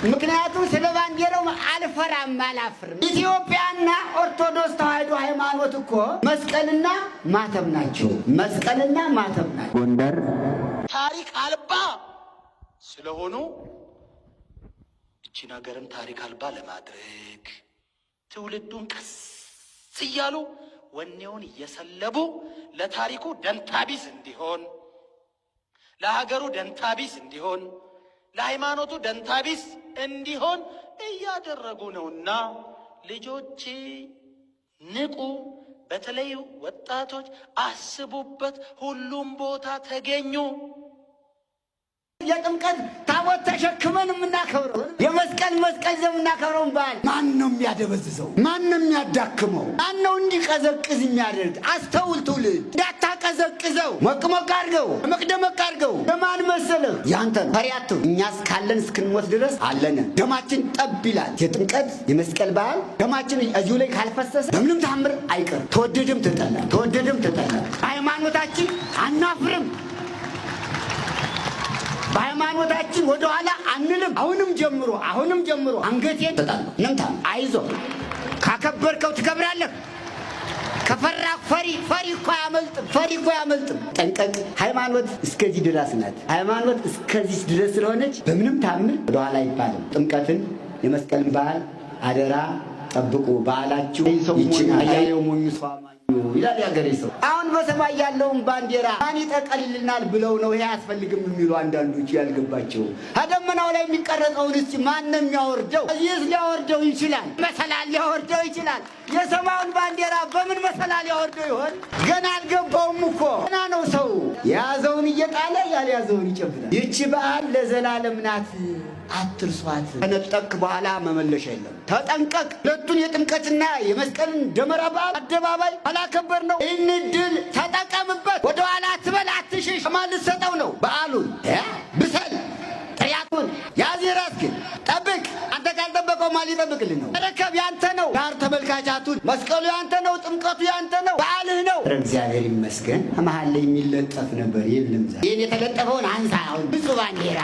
ምክንያቱም ስለ ባንዲራው አልፈራም፣ አላፍርም። ኢትዮጵያና ኦርቶዶክስ ተዋሕዶ ሃይማኖት እኮ መስቀልና ማተብ ናቸው። መስቀልና ማተብ ናቸው። ጎንደር ታሪክ አልባ ስለሆኑ እቺን ሀገርም ታሪክ አልባ ለማድረግ ትውልዱን ቀስ እያሉ ወኔውን እየሰለቡ ለታሪኩ ደንታቢስ እንዲሆን፣ ለሀገሩ ደንታቢስ እንዲሆን፣ ለሃይማኖቱ ደንታቢስ እንዲሆን እያደረጉ ነውና ልጆቼ ንቁ። በተለይ ወጣቶች አስቡበት። ሁሉም ቦታ ተገኙ። የጥምቀት ታቦት ተሸክመን የምናከብረው፣ የመስቀል መስቀል ይዘን የምናከብረውን በዓል ማን ነው የሚያደበዝዘው? ማን ነው የሚያዳክመው? ማን ነው እንዲቀዘቅዝ የሚያደርግ? አስተውል ትውልድ፣ እንዳታቀዘቅዘው። ሞቅ ሞቅ አድርገው፣ ደመቅ ደመቅ አድርገው። የማን መሰለህ? ያንተ ነው። ፈሪ አትሁን። እኛ እስካለን እስክንሞት ድረስ አለን። ደማችን ጠብ ይላል። የጥምቀት የመስቀል በዓል ደማችን እዚሁ ላይ ካልፈሰሰ በምንም ታምር አይቀርም። ተወደድም ተጠላ፣ ተወደድም ተጠላ፣ ሃይማኖታችን አናፍርም። በሃይማኖታችን ወደኋላ አንልም። አሁንም ጀምሮ፣ አሁንም ጀምሮ አንገቴን እሰጣለሁ። ንምታ አይዞ፣ ካከበርከው ትከብራለህ። ከፈራ ፈሪ ፈሪ እኮ አያመልጥም። ፈሪ እኮ አያመልጥም። ጠንቀቅ። ሃይማኖት እስከዚህ ድረስ ናት። ሃይማኖት እስከዚህ ድረስ ስለሆነች በምንም ታምር ወደኋላ አይባልም። ጥምቀትን የመስቀልን በዓል አደራ ጠብቁ። በዓላችሁ ይችን አያየው ሞኙ ሰው አማኙ ይላል ያገሬ ሰው። አሁን በሰማይ ያለውን ባንዲራ ማን ይጠቀልልናል ብለው ነው ይሄ አያስፈልግም የሚሉ አንዳንዶቹ ያልገባቸው። ከደመናው ላይ የሚቀረጸውን እስቲ ማን ነው የሚያወርደው? እዚህስ ሊያወርደው ይችላል። መሰላል ሊያወርደው ይችላል። የሰማዩን ባንዲራ በምን መሰላል ሊያወርደው ይሆን? ገና አልገባውም እኮ፣ ገና ነው። ሰው የያዘውን እየጣለ ያልያዘውን ይጨብጣል። ይቺ በዓል ለዘላለም ናት። አትርሷት። ከነጠቅ በኋላ መመለሻ የለም። ተጠንቀቅ። ሁለቱን የጥምቀትና የመስቀልን ደመራ በዓል አደባባይ አላከበር ነው። ይህን ድል ተጠቀምበት። ወደኋላ አትበል፣ አትሽሽ። ማን ልትሰጠው ነው በዓሉን? ብሰል ጥሪያቱን ያዝ፣ ራስህን ጠብቅ። አንተ ካልጠበቀው ማን ሊጠብቅልህ ነው? ተረከብ፣ ያንተ ነው። ዳር ተመልካቻቱን መስቀሉ ያንተ ነው። ጥምቀቱ ያንተ ነው። በዓልህ ነው። እግዚአብሔር ይመስገን። መሀል ላይ የሚለጠፍ ነበር የለም። ዛሬ ይህን የተለጠፈውን አንሳ። አሁን ብፁዕ ባንዲራ